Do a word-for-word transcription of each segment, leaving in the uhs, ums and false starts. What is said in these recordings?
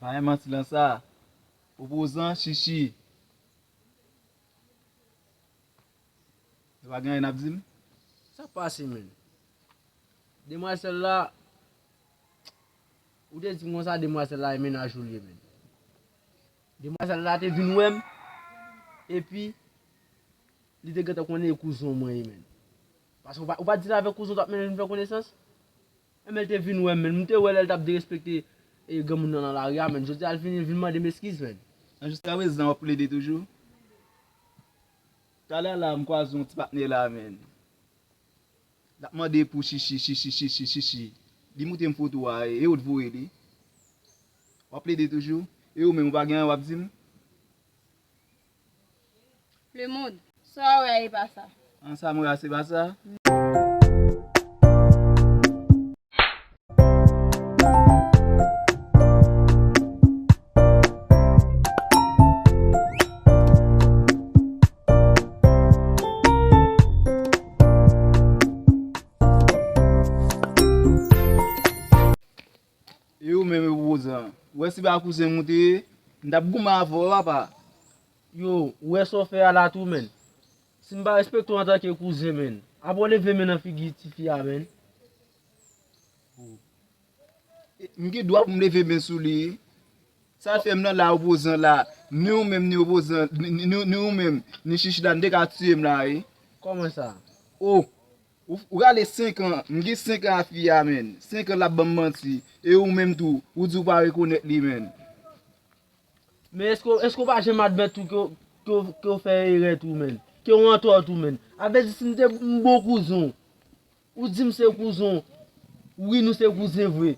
Pa gen manti lan sa. Opozan, chichi. Nou pa gen anyen n ap di m? Sa pase, menn? Demwazèl la, ou te di m konsa, demwazèl la e mennaj ou l ye, menn. Demwazèl la te vin wè m, epi li te gentan konnen e kouzon mwen ye, menn. Paske ou pa, ou pa di l avèk kouzon w t ap mennen l vin fè konesans? Enben, l te vin wè m, menn. M te wè lè l t ap derespekte e granmoun nan nan lari a, menn. Jodi a, l vini, l vin mande m eskiz, menn. Nan jiskaprezan, w ap plede toujou? Talè la, m kwaze yon ti patnè la, menn. L ap mande pou chichi, chichi, chichi, chichi. Li montre m foto a, e ou t voye li. W ap plede toujou? E ou menm, ou pa gen anyen w ap di m? Lemonn, sa w wè a, e pa sa. An, sa m wè a, se pa sa? E ou menm, opozan? Ou wè si pa kouzen m ou te ye, m t ap goumen avè w, papa. Yo, ou wè sa w fè a la tou, menn? Si m pa respekte w antanke kouzen, menn, apa w leve men nan figi tifi a, menn? M gen dwa pou m leve men sou li? Sa l fè m nan la, opozan la, ni ou menm, ni opozan, ni, ni, ni ou menm, ni chichi la, n te ka tiye m la, wi. Kòman sa? O, ou, ou rale senk an, m gen senk an a fi a, menn. Senk an l ap ban m manti. E ou menm tou, ou di ou pa rekonèt li, menn. Men èske, èske w pa janm admèt tou ke w, ke w, ke w fè erè tou, menn? Ke w antò tou, menn? A vle di si m te m bon kouzen w, ou di m se kouzen w. Wi, nou se kouzen vre.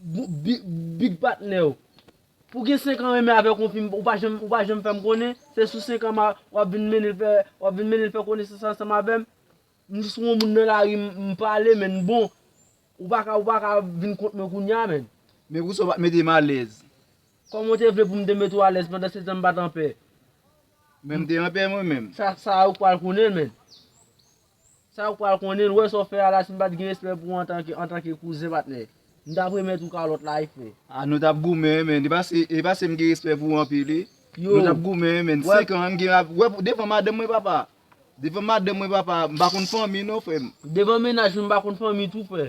Bou-, bi-, big patnè w. Pou gen senk an renmen avèk yon fi, ou pa janm, ou pa janm fè m konnen. Se sou senk an ma, w ap vin mennen l fè, w ap vin mennen l fè konesans ansanm avè m. M jis wè yon moun nan lari, m, m pale, menn, bon. Ou pa ka, ou pa ka vin kont mwen kounye a, menn. Men poukisa w pa t mete m alèz? Kòman w te vle pou m te mete w alèz pandan se tan m pa t anpè? Men m te anpè mwen menm. Sa, sa ou pral konnen l, menn. Sa ou pral konnen l, wè sa w fè a la, si m pa t gen respè pou ou antanke, antanke kouzen patnè. M t ap remèt ou kalòt la, e frè. A, nou t ap goumen, men. E pa se, e pa se m gen respè pou ou anpil, wi. Yo. Nou t ap goumen, men. Wè. Senk an, m gen ap, wè, devan madanm mwen, papa. Devan madanm mwen, papa, m pa konn fanmi, non, frè m. Devan mennaj mwen, m pa konn fanmi tou, frè.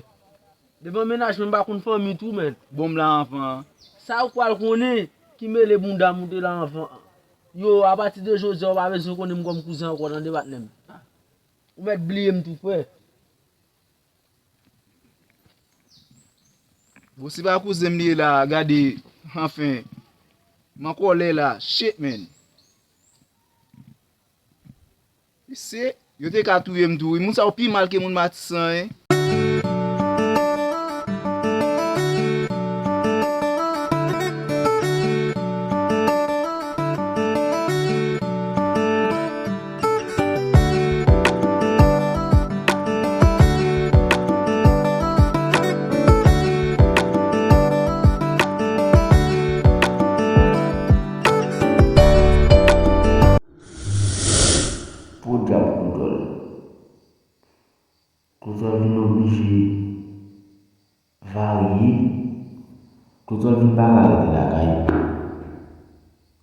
Devan mennaj mwen, m pa konn fanmi tou, men. Bon, m la anvan. Sa ou pral konnen ki mele bounda m ou te la anvan. Yo, apati de jodi a, ou pa bezwen konnen m kòm kouzen ankò, tande, patnè m. Ou mèt bliye m tou, frè. Bon, si pa kouzen m li ye la, gade, anfen. M an kòlè la, shit, man. Mesye, yo te ka touye m tou, wi. Moun sa yo pi mal ke moun Matisan, en. Podyab Koutwèl. Koutwèl vin oblije varye. Koutwèl vin pa ka rete lakay.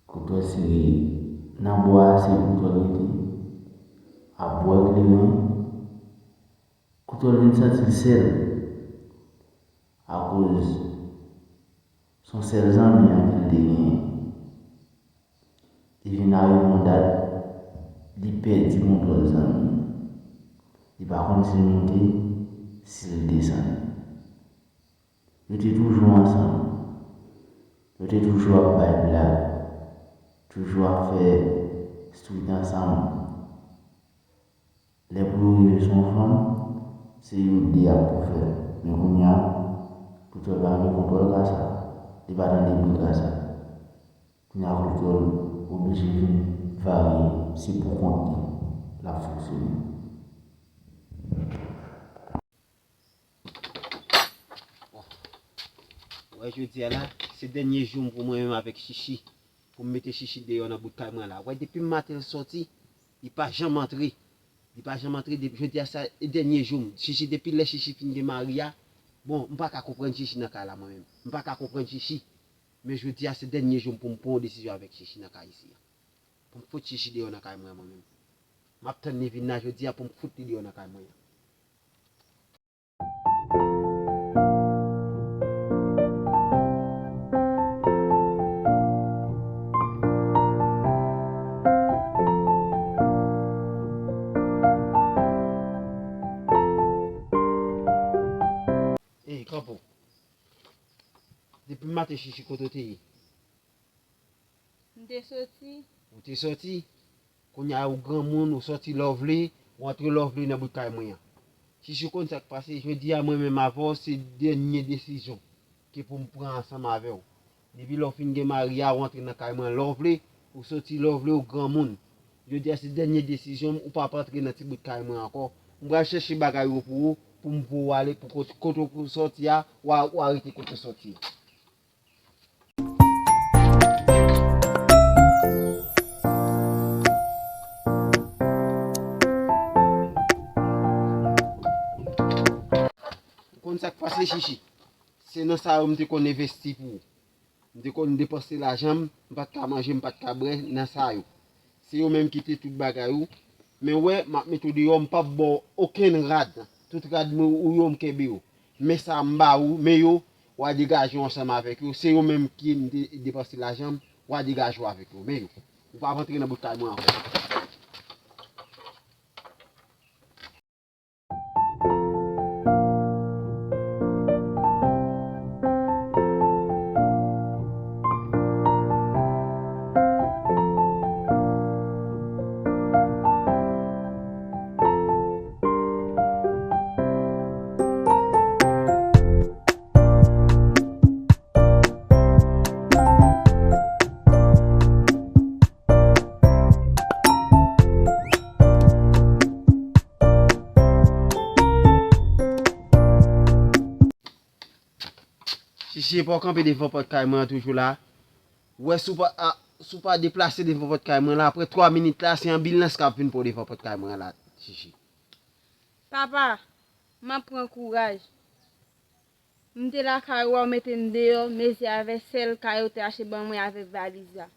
Koutwèl se nan bwa a, se Koutwèl rete. Ap bwè kleren. Koutwèl vin santi l sèl. Akoz se yon sèl zanmi an ke l te genyen. Li vin arive yon dat, li pèdi Koutwèl zanmi. Li pa konn si l monte, si l desann. Yo te toujou ansanm. Yo te toujou ap bay blag. Toujou ap fè street ansanm. Lè pou yo rive sou yon fanm, se yo de y ap pou fè. Men kounye a, Koutwèl pa gen kontwòl ka sa. Li pa tande bri ka sa. Kounye a, Koutwèl oblije vin varye, se pou kont li l ap fonksyone. Wè, jodi a la, se dènye jou m pou mwen menm avèk Chichi. Pou m mete Chichi deyò nan bout kay mwen la. Wè, depi maten l sòti, li pa janm antre. Li pa janm antre, depi jodi a sa, e dènye jou m. Chichi, depi lè Chichi fin gen mari a, bon, m pa ka konprann Chichi nan kay la mwen menm. M pa ka konprann Chichi. Men jodi a se dènye jou m pou m pran yon desizyon avèk Chichi nan kay isi a. Pou m fout Chichi deyò nan kay mwen an mwen menm. M ap tann li vin la jodi a pou m fout li deyò nan kay mwen an. Ey, kanpe w. Depi maten Chichi, kote w te ye? M te soti. Ou te soti? Kounye a ou granmoun, ou soti lè w vle, ou antre lè w vle nan bout kay mwen an. Chichi, ou konn sa k pase? Jodi a mwen menm avè w, se dènye desizyon ke pou m pran ansanm avè w. Depi lè w fin gen mari a, ou antre nan kay mwen lè w vle, ou soti lè w vle, ou granmoun. Jodi a se dènye desizyon m, ou p ap antre nan ti bout kay mwen ankò. M pral chèche bagay yo pou ou, pou m voye w ale pou kote, kote w soti a, w a, w a rete kote w soti a. Ou konn sa k pase, Chichi? Se nan sa yo m te konn envesti pou ou. M te konn depanse lajan m, m pa t ka manje, m pa t ka bwè nan sa yo. Se yo menm ki te tout bagay ou. Men wè, m ap mete w deyò, m p ap ba w okenn rad. Tout rad mwen ou yo, m kenbe yo. Men sa m ba ou, men yo, w a degaje w ansanm avèk yo. Se yo menm ki m te depanse lajan m, w a degaje w avèk yo. Men yo. Ou p ap antre nan bout kay mwen ankò. Chichi, epa w kanpe devan pòt kay mwen an toujou la? Ou wè, si w pa, a, si w pa deplase devan pòt kay mwen la, apre twa minit la, se anbilans k ap vin pran w devan pòt kay mwen an la, Chichi. Papa, m ap pran kouraj. M te lakay ou a, ou mete m deyò, mezi avè sèl kay ou te achte ban mwen avèk valiz la.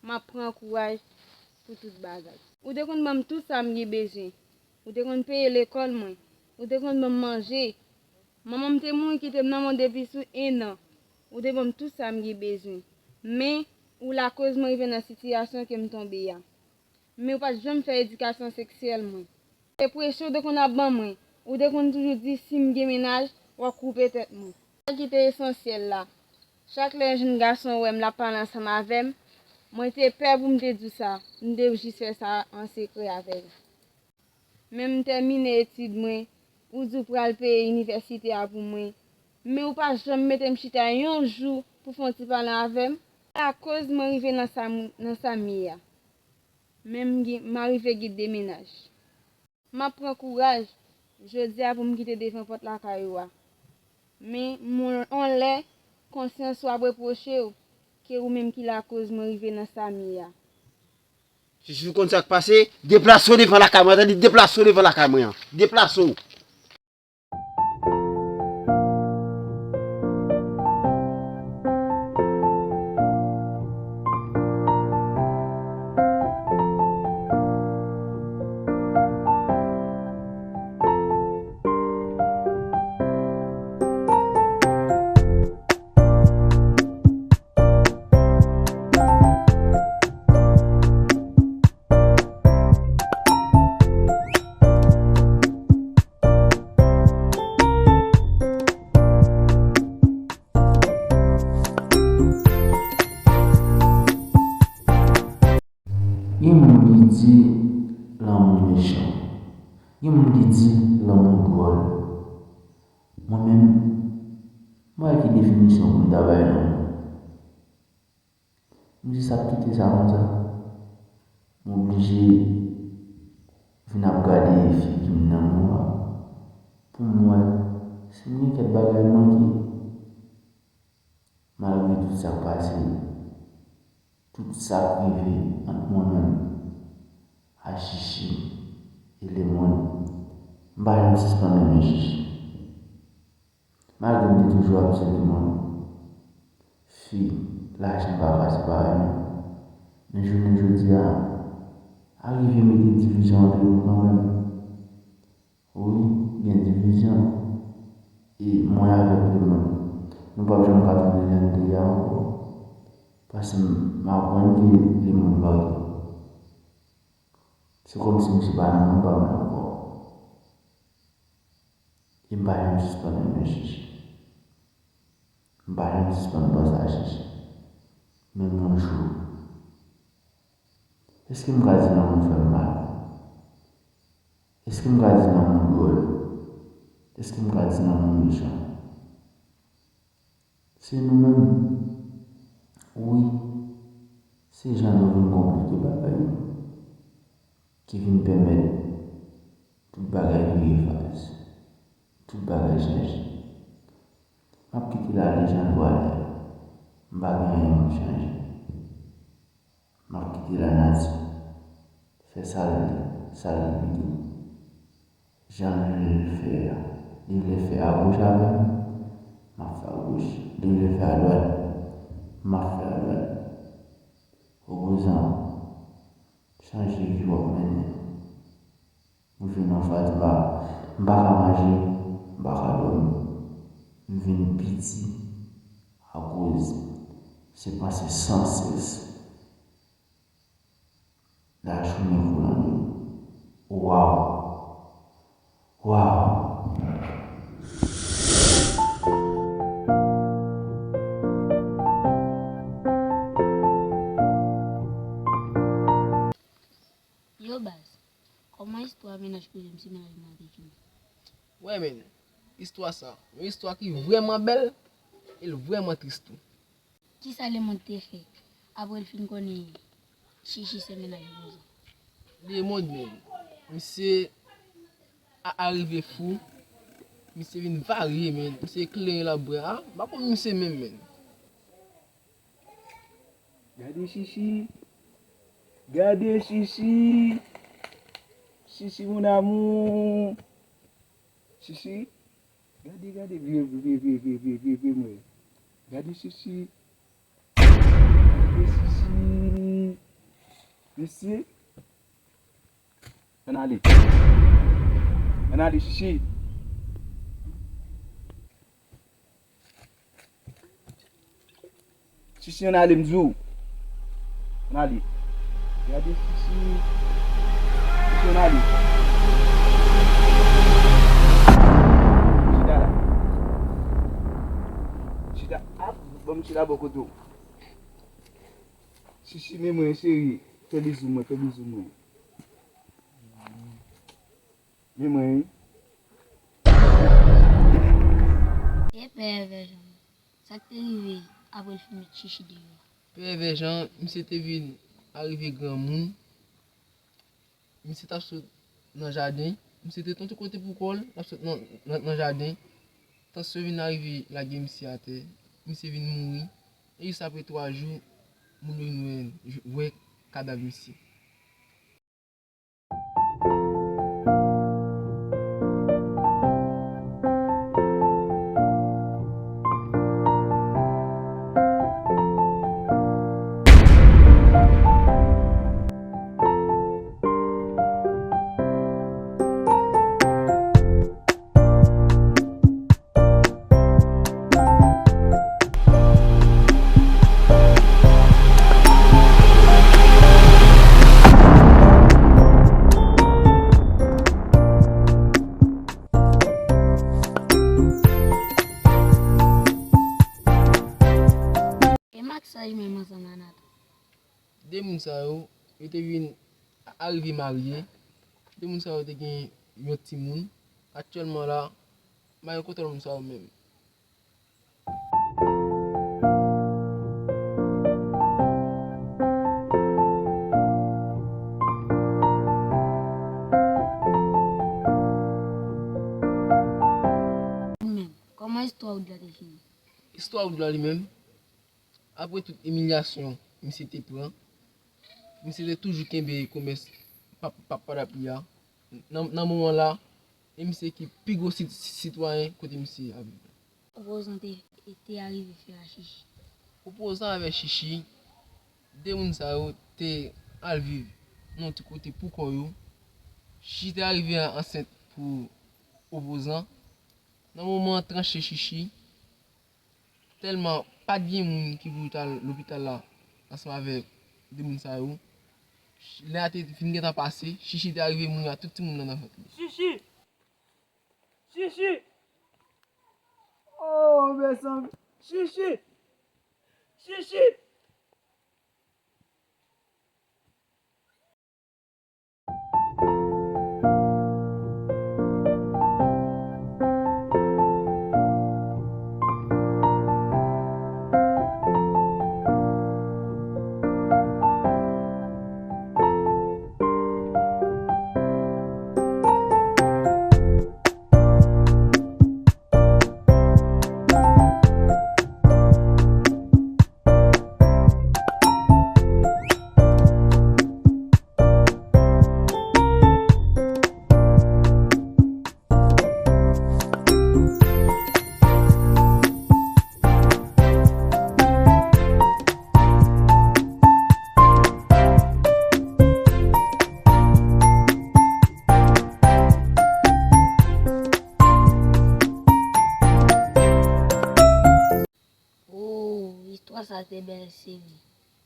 M ap pran kouraj pou tout bagay. Ou te konn ban m tout sa m gen bezwen. Ou te konn peye lekòl mwen. Ou te konn ban m manje. Manman m te mouri kite m nan mond depi sou en an. Ou te ban m tout sa m gen bezwen. Men, ou lakòz mwen rive nan sitiyasyon ke m tonbe a. Men ou pa t janm fè edikasyon seksyèl mwen. Se presyon ou te konn ap ban mwen. Ou te konn toujou di si m gen mennaj, w ap koupe tèt mwen. Sa ki te esansyèl la. Chak lè yon jenn gason wè m l ap pale ansanm avè m, mwen te pè pou m te di w sa. M te jis fè sa an sekrè avè l. Men m tèmine etid mwen, ou di w pral peye inivèsite a pou mwen. Men ou pa janm mete m chita yon jou pou fè yon ti pale avè m. Akoz mwen rive nan sa m, nan sa m ye a. Men m gen, m arive gen de mennaj. M ap pran kouraj, jodi a pou m kite devan pòt lakay ou a. Men, m, yon lè, konsyans ou ap repwoche w, ke ou menm ki lakoz mwen rive nan sa m ye a. Chichi, ou konn sa k pase? Deplase w devan lakay mwen, tande, deplase w devan lakay mwen an. Deplase w. Gen moun ki di lanmou mechan. Gen moun ki di lanmou dwòl. Mwen menm, mwen ki definisyon pou m ta bay lanmou? M jis ap kite sa konsa. M oblije vin ap gade figi m nan miwa pou m wè si m gen kèk bagay manke. Malgre tout sa k pase, tout sa k rive ant mwen menm a Chichi e Lemond, m pa janm sispann renmen Chichi. Malgre m te toujou ap di Lemond, Si lajan pa fasil bagay non. Men jounen jodi a, arive mete divizyon ant nou kanmenm. Wi, gen divizyon. E mwen avèk lemonn, nou p ap janm ka tounen jan n te ye a ankò. Paske m aprann ke lemonn varye. Se kòmsi misye pa nan monn pa m nan ankò. E m pa janm sispann renmen Chichi. M pa janm sispann panse a Chichi. Menm yon jou. Èske m ka di lanmou fè m mal? Èske m ka di lanmou dwòl? Èske m ka di lanmou mechan? Se nou menm. Wi, se jan nou vin konplike bagay yo ki vin pèmèt tout bagay vire faz, tout bagay chanje. M ap kite l ale jan l pral la. M pa gen anyen pou m chanje. M ap kite lanati fè sa l, sa l vle. Jan l vle l fè a. Li vle fè agoch avè m, m ap fè agoch. Li vle fè adwat, m ap fè adwat. Opozan, chanje vi w ap mennen. M vin an faz m pa, m pa ka manje, m pa ka dòmi. M vin piti akoz se panse san sès. Lajounen kou nan men. Waw! Waw! Yo baz, kòman istwa mennaj kouzin m se mennaj mwen te fini? Wè men, istwa sa, yon istwa ki vrèman bèl e l vrèman tris tou. Kisa Lemond te fè apre l fin konnen Chichi se mennaj Opozan? Lemond menm, misye a, arive fou, misye vin varye men, misye kleren l ap bwè a, m pa konn misye menm men. Gade Chichi, gade Chichi, Chichi mon amour, Chichi. Gade, gade, vire, vire, vire, mwen. Gade Chichi. Gade Chichi. Mesye. Ann ale. Ann ale, Chichi. Chichi, ann ale, m di w. Ann ale. Gade Chichi. Chichi, ann ale. Chita la. Chita. Ap, ban m chita bò kote w. Chichi, men mwen, cheri. Fè bizou mwen, fè bizou mwen. Men mwen, wi. E pèvè jan, sa k te rive apre l fin met Chichi deyò a? Pèvè jan, misye te vin arive granmoun. Misye t ap sot nan jaden. Misye te t on ti kote pou kò l, l ap sot nan, nan, nan jaden. Tansyon vin arive lage misye atè. Misye vin mouri. E jis apre twa jou, moun yo vin wè, wè kadav misye. E Maxaj menm ansanm a Nathan? De moun sa yo, yo te vin arive marye. De moun sa yo te gen yon timoun. Aktyèlman la, m pa gen kontwòl moun sa yo menm. Ou menm, kòman istwa Wood la te fini? Istwa Wood la li menm, apre tout imilyasyon misye te pran, misye te toujou kenbe komès pap, pap, padap li a. Nan, nan moman la, e misye ki pi gwo sit-, sitwayen kote misye ap viv. Opozan te, te arive fè a Chichi. Opozan avèk Chichi, de moun sa yo te al viv nan yon ti kote pou kò yo. Chichi te arive ansent pou Opozan. Nan moman tranche Chichi, tèlman pa t gen moun ki pou t al lopital la ansanm avèk de moun sa yo, lè a te fin gentan pase, Chichi te arive mouri ak tout timoun nan nan vant li. Chichi! Chichi! Oh, mezanmi! Chichi! Chichi! Oh, istwa sa te bèl, se vre,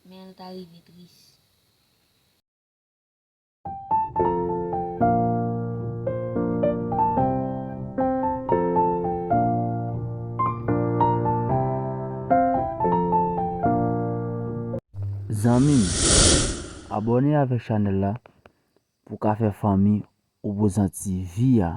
men l ta rive tris. Zanmi m, abòne avèk chanèl la pou w ka fè fanmi Opozan T V a